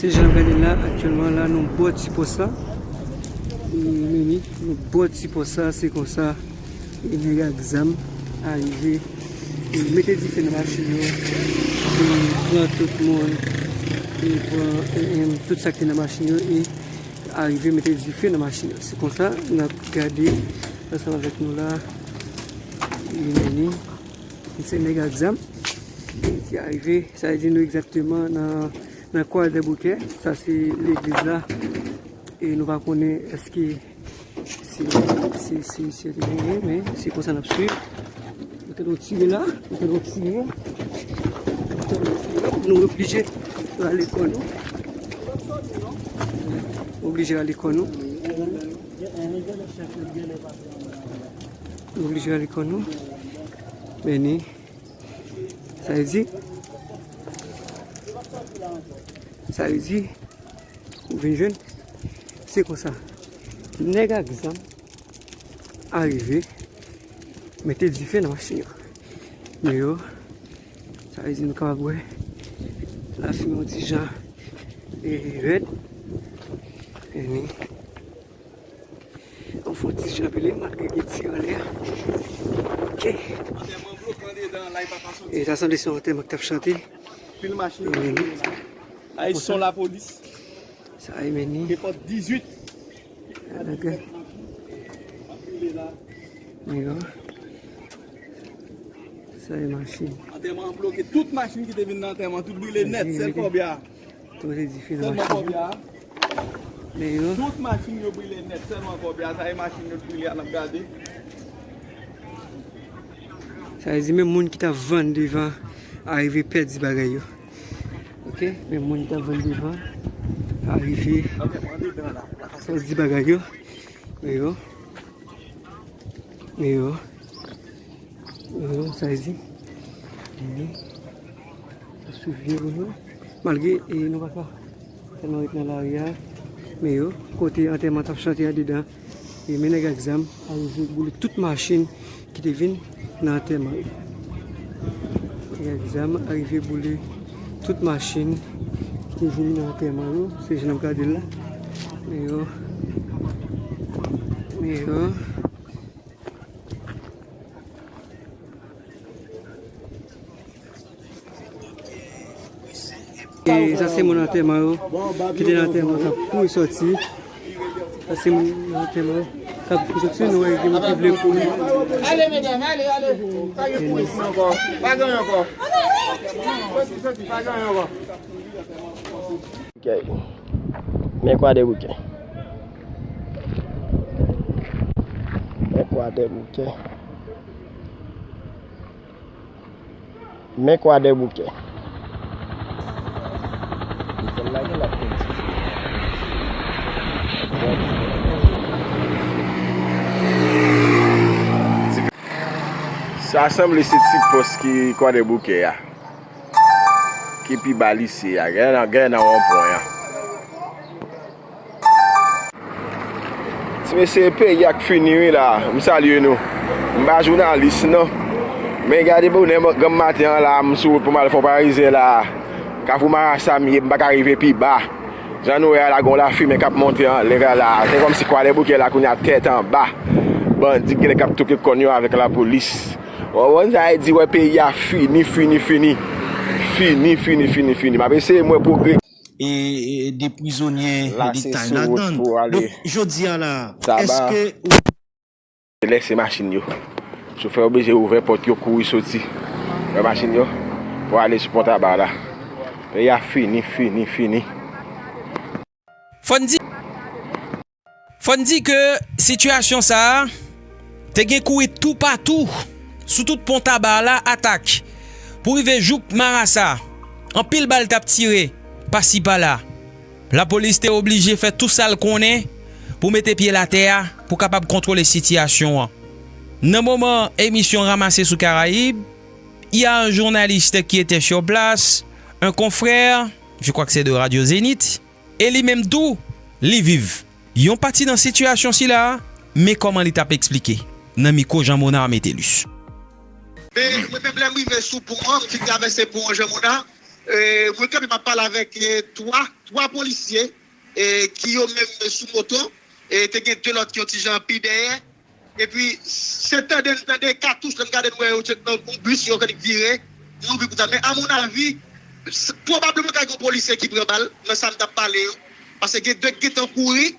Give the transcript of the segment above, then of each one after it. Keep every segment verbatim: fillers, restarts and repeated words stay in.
Jan n ap gade l la, aktyèlman la, nou bò ti pòs la. E, men li, nou bò ti pòs la, se konsa, e, nèg ak zam arive, e, mete dife nan machin yo, e, pran tout moun, e, pran, e, e, tout sa ki te nan machin yo, e, arive mete dife nan machin yo. Se konsa, n ap gade ansanm avèk nou la, e, men li, se nèg ak zam, e, ki arive, sa vle di nou egzakteman nan nan Kwa dè Boukè. Sa se legliz la. E nou pa konnen èske se, se, se misye te genyen, men se konsa n ap swiv. Nou tande yon tire la, nou tande yon tire. Nou tande yon tire. Nou oblije rale kò nou. Nou oblije rale kò nou. Nou oblije rale kò nou. Men ni. Sa vle di, sa vle di, ou vin jwenn, se konsa. Nèg ak zam arive, mete dife nan machin yo. Men yo, sa vle di nou kapab wè, lafimen yon ti jan, e, rèd. E ni. Yon fon ti jan pile, malgre gen ti anlè a. Ok. E sa sanble se yon antèman k t ap chante. Pil machin yo. E, la, e son lapolis. Sa e men ni. Depòt dizuit. Ok. Men yo. Sa e machin. Antèman an bloke. Tout machin ki te vin nan antèman, tout brile nèt. Sèl kòbya. Tou se dife nan machin yo. Men yo. Tout machin yo brile nèt, sèlman kòbya, sa e machin yo brile a n ap gade. Sa vle di menm moun ki t ap vann devan arive pèdi bagay yo. Ok, menm moun ki t ap vann devan arive pèdi bagay yo. Men yo. Men yo. Men yo, sa vle di. Men yo. Sa swiv vye moun yo. Malgre, e, nou pa ka tèlman ret nan lari a. Men yo, kote antèman t ap chante andedan. E men nèg ak zam arive boule tout machin ki te vin nan antèman yo. Nèg ak zam arive boule tout machin ki te vin nan antèman yo. Se jan n ap gade l la. Men yo. Men yo. E sa se moun antèman yo ki te nan antèman k ap kouri sòti. Sa se moun antèman yo k ap kouri sòti. Nou wè gen moun ki vle kouri. Ale, medam, ale, ale. Pa gen kouri ankò. Pa gen ankò. Sòti, sòti, pa gen ankò. Ok. Men Kwa dè Boukè. Men Kwa dè Boukè. Men Kwa dè Boukè. Sa sanble se ti pòs ki Kwa dè Boukè a. Ki pi ba lise a, gen nan, gen nan wonpwen an. Ti mesye, peyi a k fini wi la. M salye nou. M pa jounalis non. Men gade bonè granm maten an la, m sou wout pou m al Fon Parizyen la. Kafou Marasa m ye, m pa ka rive pi ba. Jan nou wè a la, gon lafimen k ap monte anlè la. Se kòmsi Kwa dè Boukè la kounye a tèt anba. Bandi genlè k ap touke kòn yo avèk lapolis. Ou konprann sa e di wè peyi a fini, fini, fini. Fini, fini, fini, fini. M ap eseye m wè pwogrè. E, e, de prizonye detay ladann. Donk, jodi a la, èske ou lèse machin yo. Chofè oblije ouvè pòt yo, kouri soti. Wè machin yo pou ale sou Pon Taba la. Peyi a fini, fini, fini. Fò n di, fò n di ke sitiyasyon sa a te gen kouri toupatou sou tout Pon Taba la, atak pou rive jouk Marasa. Anpil bal t ap tire pasi pala. Lapolis te oblije fè tou sa l konnen pou mete pye l atè a pou kapab kontwole sitiyasyon an. Nan moman emisyon Ranmase sou Karayib, il y a un journaliste qui était sur place, un confrère, je crois que c'est de Radio Zénith, e li menm tou, li viv yon pati nan sitiyasyon sila a, men kòman li t ap eksplike nan mikwo Jean Monard Metellus. Men mwen menm, lè m rive sou pon an, m fin travèse pon an Jean Monard, E, mwen kanpe, m ap pale avèk e, twa, twa polisye e, ki yo menm sou moto. E te gen de lòt ki yon ti jan pi dèyè. Epi, se tande n tande katouch, lè m gade n wè yo tchèk nan yon bis, yo konn vire, yo ouvri kout zam. Men, a mon avi, pwobableman ka gen yon polisye ki pran bal nan sa m t ap pale yo. Paske gen de k gentan kouri,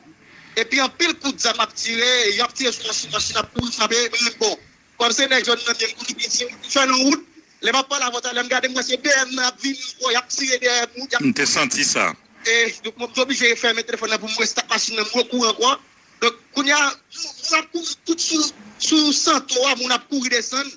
epi anpil kout zam ap tire, y ap tire sou machin, machin ap kouri frape, men bon. Kòm se nèg zòn nan, men m kouri piti, m fè nan wout. Lè m ap pale avè w talè, m gade m wè se B M nan ap vini ankò, y ap tire dèyè moun, y ap M te santi sa. E, donk, mwen, m te oblije fèmen telefòn nan pou m restart machin nan, m rekouri ankò. Donk, kounye a, moun ap kouri tout sou, sou Santo a, moun ap kouri desann.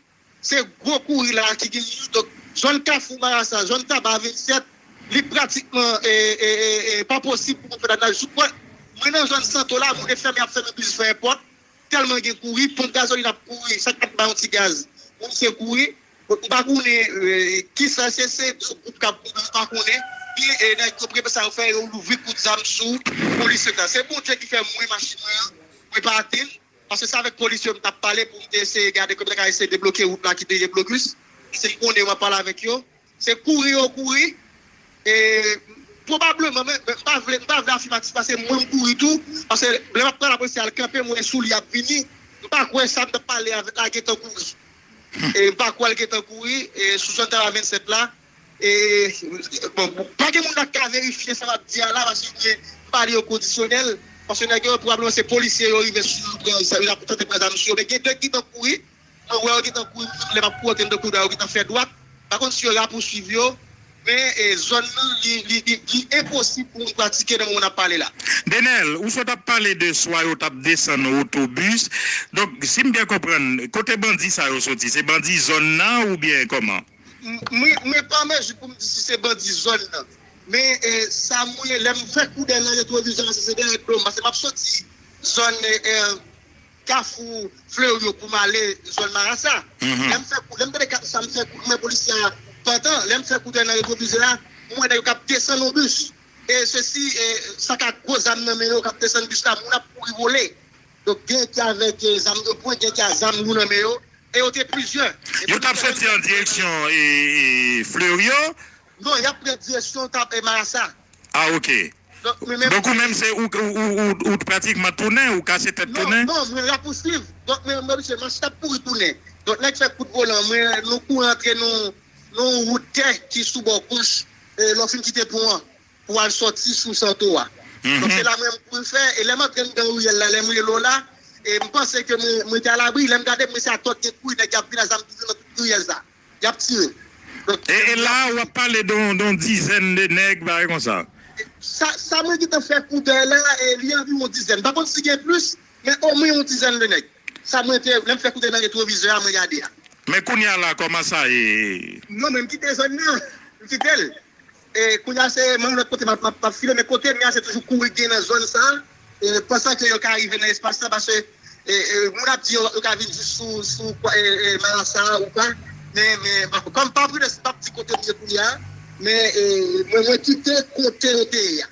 Se gwo kouri la ki genyen. Donk, zòn Kafou Marasa, zòn Taba vennsèt, li pratikman e, e, e, e, pa posib pou mwen fè la naj. Mwen, mwen nan zòn Santo la, moun e fèmen, ap fèmen biznis, fè enpòt. Tèlman gen kouri, ponp gazolin ap kouri, sa k pa t bay yon ti gaz, moun se kouri. Bon, m pa konnen e, kisa se, se de gwoup k ap kouri, m pa konnen. Pi e, nèg yo prepe sa yo fè, yo louvri kout zam sou polisye la. Se Bondye ki fè mwen machin mwen an, mwen pa atenn. Paske se avèk polisye yo m t ap pale pou m te eseye gade kòman m ta ka eseye debloke wout la ki te gen blokis. Se m konnen m ap pale avèk yo. Se kouri yo kouri. E pwobableman, men, men m pa vle, m pa vle afimatif paske mwen m kouri tou. Paske lè m ap pale a polisye al kanpe, mwen sou li ap vini. M pa kwè sa m t ap pale avèk la gentan kouri. E m pa kwè l gentan kouri e, sou zòn Taba vennsèt la. E bon, pa gen moun nan k ka verifye sa m ap di a la, paske mwen m pa li o kondisyonèl. Paske nèg yo pwobableman se polisye yo rive sou yo, pran zam, yo ap tante pran zam sou yo. Men gen de k gentan kouri. Mwen wè yo gentan kouri, lè m ap kouri, yo gentan kouri, yo gentan fè dwat. Pa konn si yo rapousuiv yo, men e, zòn nan, li, li, li, li enposib pou moun pratike nan moman n ap pale la. Denel, ou sot ap pale de swa yo t ap desann otobis. Donk, si m byen konprann, kote bandi sa yo soti? Se bandi zòn nan oubyen kòman? M- Mwen mwen pa an mezi pou m di si se bandi zòn nan. Men e, sa mwen, lè m fè koudèy nan retwovizè a, se se dèyè do m. Paske m ap soti zòn e, e, Kafou Fleuryo pou m ale zòn Marasa. Lè m fè kou, lè m tande ka- sa m fè kou, men polisye a pantan, lè m fè koudèy nan retwovizè a, m wè nèg yo k ap desann yon bis. E sesi, e, sa k ak gwo zam nan men yo k ap desann bis la, moun ap kouri vole. Donk, gen ki avèk e, zam de pwen, gen ki a zam lou nan men yo. E yo te plizyè. Yo t ap soti an direksyon e, e, Fleuryo? Non, y ap pran direksyon Taba e, Marasa. Ah, ok. Donk, mwen menm Donk, ou menm, se ou, ou, ou, ou, ou pratikman tounen, ou kase tèt Non, tounen? Non, mwen rapousuiv. Donk, mwen, mwen, misye, machin t ap kouri tounen. Donk, nèg fè kout volan, mwen, nou kouri antre nou, nou wout tè ki sou bò goch, e, lè w fin kite pon an, pou al soti sou Santo a. Donk, se la mwen, m kouri fè, e lè m antre anndan riyèl la, lè m rele w la, e m panse ke mwen, mwen te alabri, lè m gade, mwen se atò gen kouri, nèg y ap vin a zam toujou nan tout riyèl sa. Y ap tire. Donk, E, e la, w ap pale de yon, de yon dizèn de nèg, bagay konsa. Sa, sa mwen gentan fè koudèy la, e li anviwon dizèn. M pa konn si gen plis, men omwen yon dizèn de nèg. Sa mwen te, lè m fè koudèy nan retwovizè a, mwen gade a. Men kounye a la, kòman sa ye? Non, men m kite zòn nan. M kite l. E kounye a, se mwen lòt kote m ap, m ap, m ap file, men kote m ye a, se toujou kouri gen nan zòn sa. E pansan ke yo ka rive nan espas sa, paske e, e, moun ap di yo, yo ka vin jis sou, sou kwa- e, e, Marasa ou pa. Men, men, pa- kòm pa prudans, m p ap di kote m ye kounye a, men e, mwen, mwen kite kote yo te ye a.